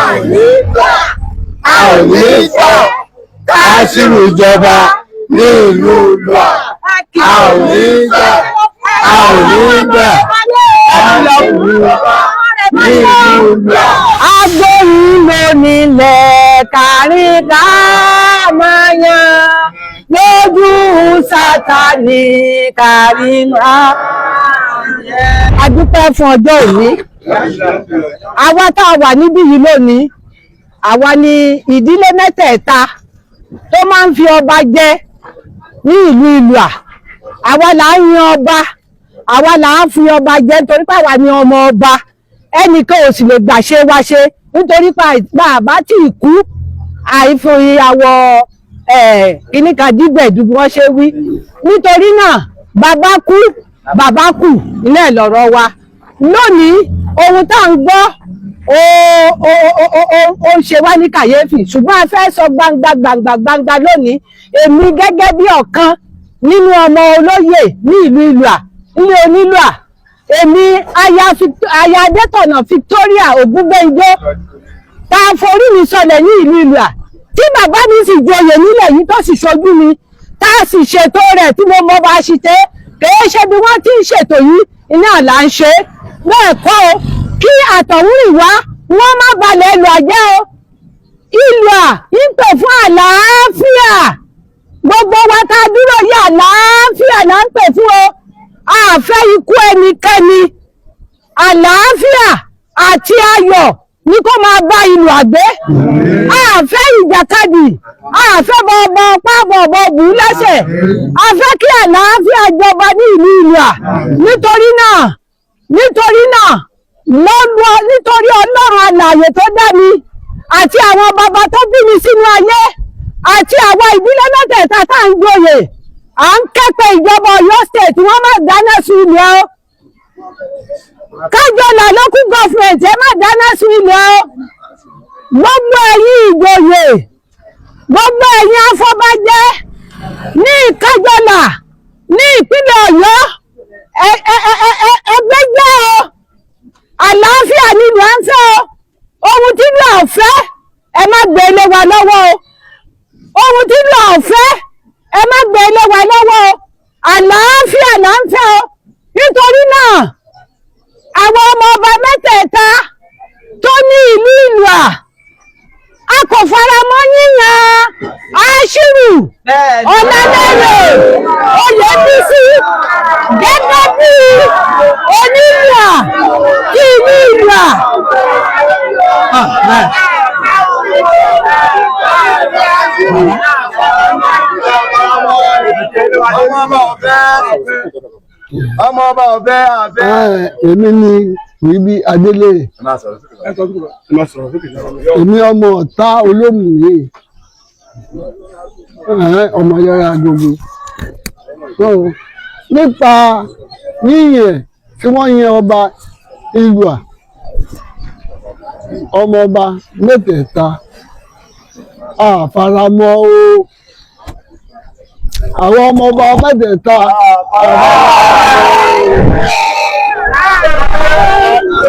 ò ní gbà, a ò ní gbà káṣírù jọba ní ìlú Ìlúà. A ò ní gbà, a ò ní gbà káṣírù jọba ní ìlú Ìlúà. Agbóhùn ló nílẹ̀ kàríkà máa yan lójú Sátánì kàríkà. A dúpẹ́ fún ọjọ́ òní. Àwa tá a wà níbí yìí lónìí, àwa ni ìdílé mẹ́tẹ̀ẹ̀ta tó máa ń fi ọba jẹ ní ìlú Ìlúà. Àwa là ń yan ọba, àwa là ń fi ọba jẹ nítorí pé àwa ni ọmọ ọba. Ẹnìkan ò sì lè gbà ṣe wá ṣe nítorí pé bàbá tí ì kú àìfòyí àwọ̀ kíní kan dígbẹ̀dù bí wọ́n ṣe wí. Nítorí náà, bàbá kú, bàbá kù, iná ẹ̀ lọ̀rọ̀ wa lónìí. Ohun tá à ń gbọ́ ó ń ṣe wá ní kàyéfì, ṣùgbọ́n a fẹ́ sọ gbangba gbangba gbangba lónìí. Èmi gẹ́gẹ́ bí ọ̀kan nínú ọmọ olóyè ní ìlú Ìlúà, ilé onílùà, èmi aya Adétọ̀nà Victoria Ògúngbẹ́njọ́, tá a forí mi sọlẹ̀ ní ìlú Ìlúà, tí bàbá mi sì joyè nílẹ̀ yìí, tó sì ṣojú mi, tá a sì ṣètò rẹ̀, tí mo mọ bá a ṣe tẹ́, kìí ṣe bí wọ́n ti ń ṣètò yìí iná là ń ṣe bẹ́ẹ̀ kọ́ o. Kí àtọ̀húnrìnwá wọ́n má balẹ̀ ìlú àjẹ́ o. Ìlú à ń pè fún àlàáfíà. Gbogbo wa tá a dúró yìí, àlàáfíà là ń pè fún o. A fẹ́ ikú ẹnikẹ́ni. Àlàáfíà àti ayọ̀ ní kó máa bá ìlú àgbé. A fẹ́ ìjàkadì, a fẹ́ bọ̀bọ̀ pábọ̀bọ̀ bù ú lẹ́sẹ̀. A fẹ́ kí àlàáfíà jọba ní ìlú Ìlúà. Nítorí náà lọ́lọ́, nítorí Ọlọ́run alààyè tó dá mi àti àwọn bàbá tó bí mi sínú ayé àti àwọn ìdílé mẹ́tẹ̀ẹ̀ta tá à ń joyè, à ń kẹ́pẹ́ ìjọba Ọ̀yọ́ State, wọ́n má dáná sun ilẹ̀ o. Kájọlà Local Government, ẹ má dáná sun ilẹ̀ o. Gbogbo ẹ̀yin ìjòyè, gbogbo ẹ̀yin afọbajẹ ní Ìkájọlà ní ìpínlẹ̀ Ọ̀yọ́, ẹgbẹ́ jẹ́ o. Àlàáfíà nílùú à ń fẹ́ o. Ohun tí ìlú àfẹ́, ẹ má gbé lé wa lọ́wọ́ o. Ohun tí ìlú àfẹ́, ẹ má gbé lé wa lọ́wọ́ o. Àlàáfíà là ń fẹ́ o. Nítorí náà, àwọn ọmọ ọba mẹ́tẹ̀ẹ̀ta tó ní ìlú Ìlúà, a kò fara mọ́ yíyan Aṣírù Ọ̀làlẹ́rẹ̀ Oyèbísí gẹ́gẹ́ bí onílùà tí ìlú Ìlúà. Ọmọ ọba ọbẹ àbẹ. Èmi ni Wíbí Adélèrè, èmi ọmọ ọ̀tá olómùyè, ọmọ yàrá gbogbo. So, nípa yíyàn tí wọ́n yan ọba Ìlúà, ọmọ ọba mẹ́tẹ̀ẹ̀ta, àfaramọ́ o. Àwọn ọmọ ọba mẹ́tẹ̀ẹ̀ta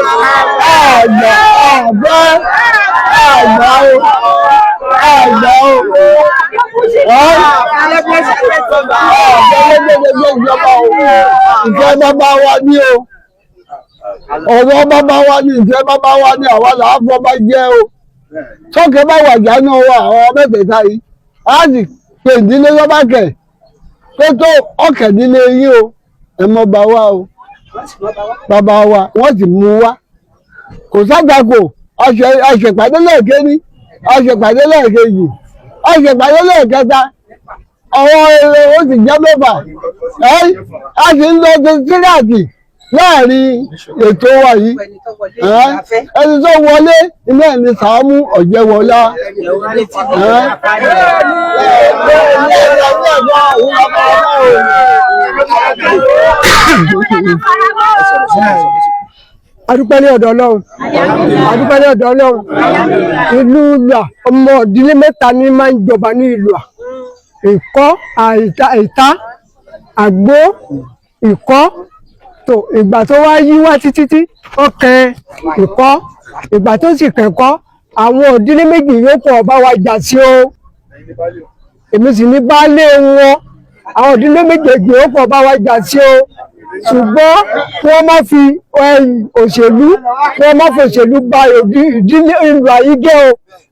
àgbà àbẹ́ àgbà o, àgbà o, àgbẹ̀lẹ́gbẹ̀gbẹ̀ ìjọba o. Ìfẹ́ bàbá wa ní o, ọ̀rọ̀ bàbá wa ní, ìfẹ́ bàbá wa ní, àwa là á fọba jẹ́ o. Tọ́kẹ́ bá wàjà náà wà, àwọn mẹ́tẹ̀ẹ̀ta yìí á sì pè ìdílé lọ́ba kẹ̀ pé tó ọ̀kẹ́dílé yín o, ẹ mọ́ bá wa o, bàbá wa wọ́n sì mú wa. Kò ságbàkò, àṣepàdé lẹ́ẹ̀kẹ́ni, àṣepàdé lẹ́ẹ̀kejì, àṣepàdé lẹ́ẹ̀kẹta, ọwọ́ eré ó sì jẹ́ mẹ́fà. Ẹ́ a sì ń lọ sí síráàtì láàrin ètò wa yìí. Ẹni tó wọlé ilé ẹ̀ ní Sàámú Ọ̀jẹ̀wọlá. Adúpẹ́ ní ọ̀dọ̀ Ọlọ́run, adúpẹ́ ní ọ̀dọ̀ Ọlọ́run. Ìlú Ìlúà, ọmọ ìdílé mẹ́ta ní máa ń jọba ní Ìlúà: Ìkọ́, Ìta, Àgbó, Ìkọ́. Tó ìgbà tó wá yí wá títí tí ó kẹ Ìkọ́, ìgbà tó sì kẹ́kọ́ Àwọn òdílé méjì yòókù ọba wa jà sí o, èmi sì ní baálé wọn. Àwọn òdílé méjèèjì yòókù ọba wa jà sí o, ṣùgbọ́n kí wọ́n má fi òṣèlú, kí wọ́n má fi òṣèlú ba ìdílé ìlú ayé jẹ́ o,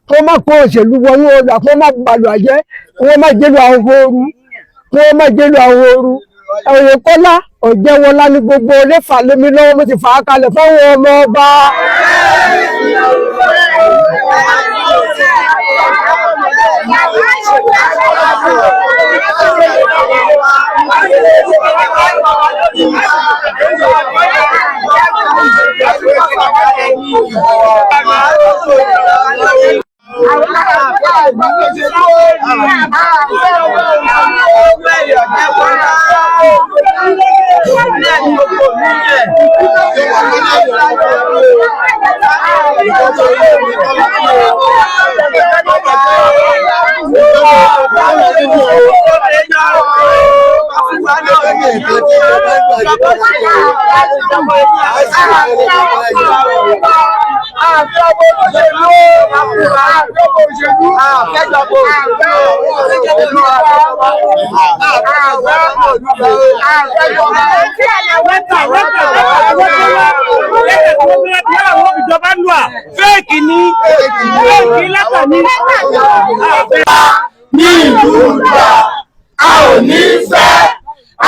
kí wọ́n má kó òṣèlú wọnú ọjà, kí wọ́n má balù àjẹ́, kí wọ́n má jẹ́lu àwọn ooru, kí wọ́n má jẹ́lu àwọn ooru. Oyèkọ́lá Ọ̀jẹ̀wọlá ní gbogbo oléfà lémi lọ́wọ́, mo ti fà á kalẹ̀ fáwọn ọmọ ọba. Fẹ́ẹ̀kì ni, fẹ́ẹ̀kì lẹ́tà ni. Ní ìlú gbà, a ò ní fẹ́,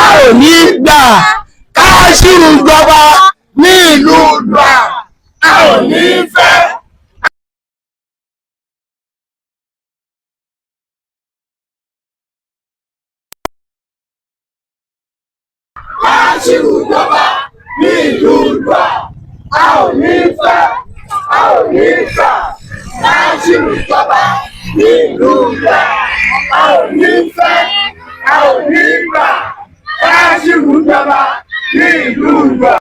a ò ní gbà Káṣíù jọba ní ìlú gbà, a ò ní fẹ́. Káṣíù jọba ní ìlú gbà, a ò ní fẹ́, a ò ní gbà Káṣíù jọba ní ìlú gbà, a ò ní fẹ́, a ò ní gbà Káṣíù jọba ní ìlú gbà.